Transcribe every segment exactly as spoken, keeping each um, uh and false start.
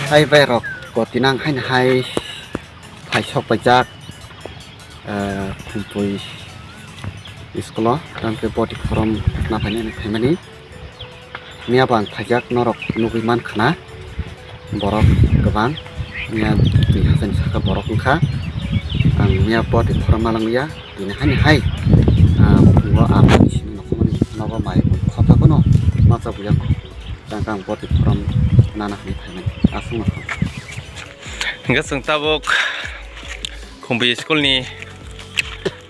Hai bai rok, ko tinang haino hai phaisok paijak, eh, Khumpui school o, tamo khe body form na phainani phaimani. Miya bo ang phaijak norok nugwi mankha na, borok kwbang, miya twi hachani saka borok wngkha. Ang miya body form malangya, tini haino hai, ah, buphungo ang simi nokhormani nogo mai khotha phano macha buya. Tang tang body form nana hinwi phaimani aswk no. Hingke chwng tabuk Khumpui school ni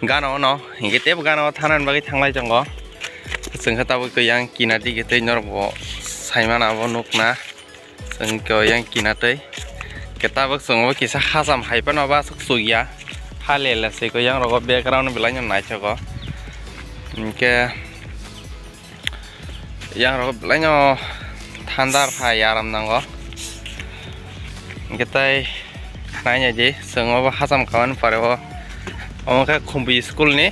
gana o no, hingke tebo gana o thana bagwi thanglai tongo. Chwng khe tabuk to yang kina dige tei norok bo saimano abo nukna. Chwng to yang kina tei. Hingke tabuk chwng bo kisa hacham hai phano ba aswk chukya. Ha le le se ko yang rogo background belai no naithogo. Hingke Yang rok belai no thandar hai aram nango. Hingke tai nainai di, chwng obo hacham kawan pore o. Omo khe Khumpui school ni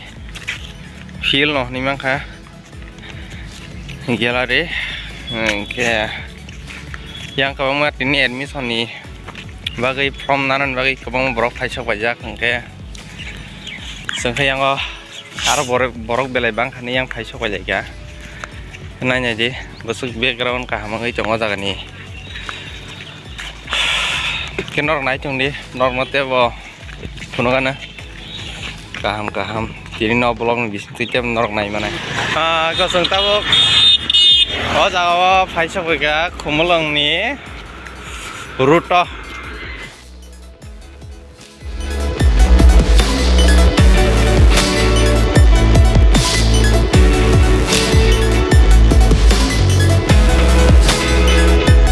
field no hinwi mankha. Gallery. Hingke yang kwbangma tini admission ni bagwi form nanani bagwi kwbangma borok phaisok paijak hingke. Chwng khe yango aro borok, borok belai bangkha ni yang phaisok bai laikha. Nainai di, bwswk background kaham wngwi tongo o jagani. Khe norok nai tong di, norokno tebo phunukgana. Kaham kaham. Tini no vlog ni bising twi tebo norok nai manai. Ah, gosong tabuk o jaga o phaisok bai kha Khumulwng ni route o.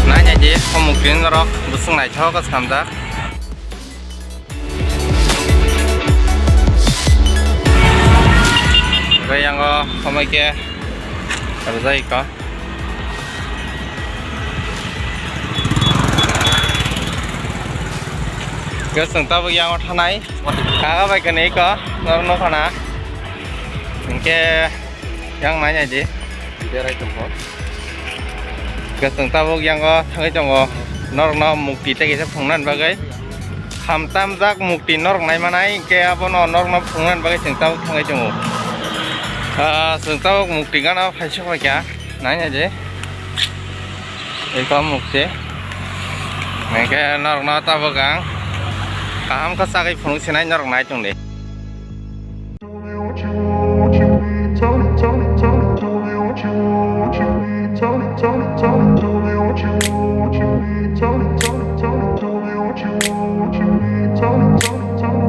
Nainai di, o mukti norok bwswk naithok khe samjak. Hwnkhe yango homoi khe rwjak kho. Khe chwng tabuk yango thanai. Kaka bai kwnwi kho, norok nukha na. Hinkhe yang nainai di. Berai tongkho. Khe chwng tabuk yango thangwi tongo. Norokno mukti tei kaisa phunuknani bagwi. Hamtamjak mukti norok naimanai, hinkhe abono norokno phunuknani bagwi chwng tabuk thangwi tongo. Ah, chwng tabuk mukti gana phaisok paikha. Nainai di. Eko mukti. Hinkhe norokno tabuk ang kaham khe chagwi phunuk sinai norok nai tong di.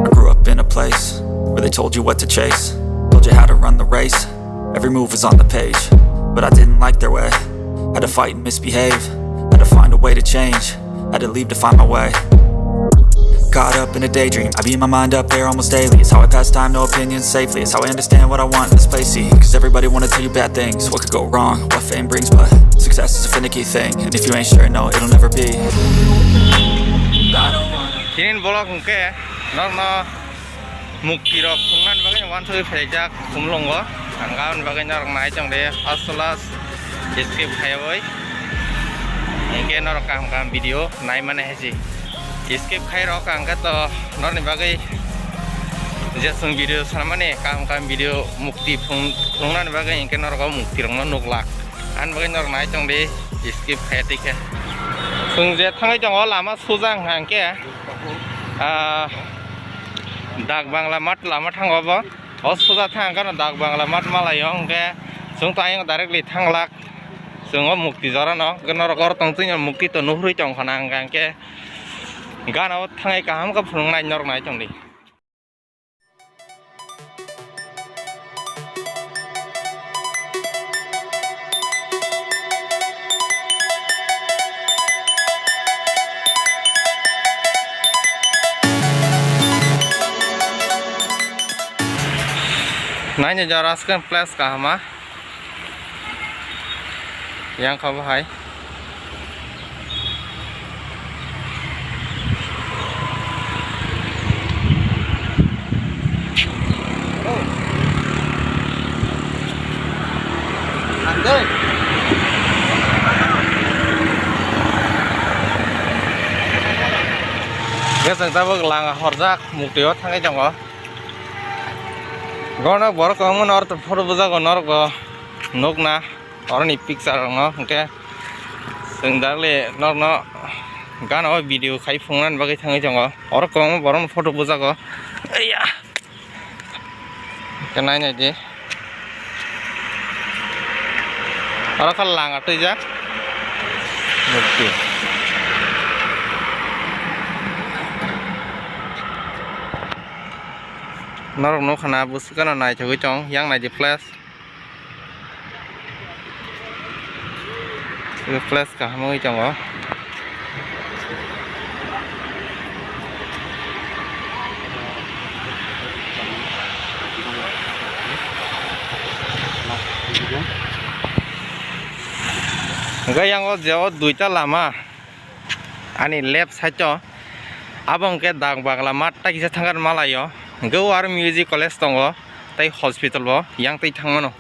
I grew up in a place where they told you what to chase, told you how to run the race. Every move was on the page, but I didn't like their way. Had to fight and misbehave, had to find a way to change, had to leave to find my way. Caught up in a daydream, I beat my mind up there almost daily. It's how I pass time, no opinions safely. It's how I understand what I want in this place. See, cause everybody wanna tell you bad things. What could go wrong? What fame brings, but success is a finicky thing. And if you ain't sure, no, it'll never be. Tini vlog hwnkhe norokno mukti rok phunuknani bagwi wansugwi phaijak Khumulwngo. Ang aboni bagwi norok nai tong di, first to last skip khaiwi. Hinkhe norok kaham kaham video nai mani hai se. Skip khai rok ang khe to norokni bagwi je chwng video sanmani kaham kaham video mukti phung-, phunuknani bagwi hinkhe norok o mukti rokno nuklak. Ani bagwi norok nai tong di, skip khai twi khe. Chwng je thangwi tongo lama suja hwnkha hinkhe, ah, Dak Bangla Mart lama thango bo. O suja thang khe no Dak Bangla Mart malaio, hwnkhe chwng to ayang directly thanglak. Chwng o mukti jora no, hwnkhe norok oro tong twi no mukti to nuhurwi tong khana, hwnkha hinkhe gana o thangwi kaham khe phunuknai norok nai tong di. Naini jora aswk place kaham a. Yang kha bo hai. Hwnkhe chwng tabuk lama horjak mukti o thangwi tongo. Gono borok kwbangma norok photo bujago norok bo nukna oroni picture rokno, hwnkhe chwng dagle norokno gana o video khai phunuknani bagwi thangwi tongo. Oro kwbangma borokno photo bujago. Aiya. Khe nai nai di. Oro kha lama twijak. Mukti. Norok nukha na bwswkano naithogwi tong yang nai di place. Place kaham wngwi tongo. Hwnkhe yang o je o duita lama ani left side o abo hwnkhe dak bagla mat tai kisa thangkar malaio hwnkhe o aro music college tongo tei hospital bo yang twi thangmano.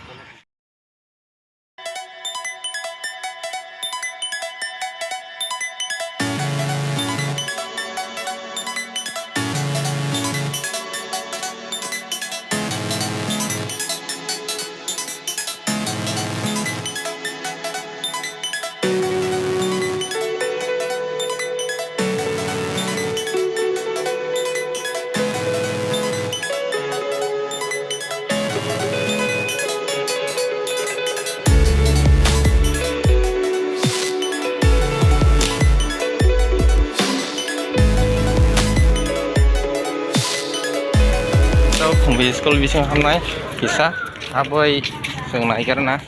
Tei khumbi school bising hamnai kisa aboi chwng naikarna.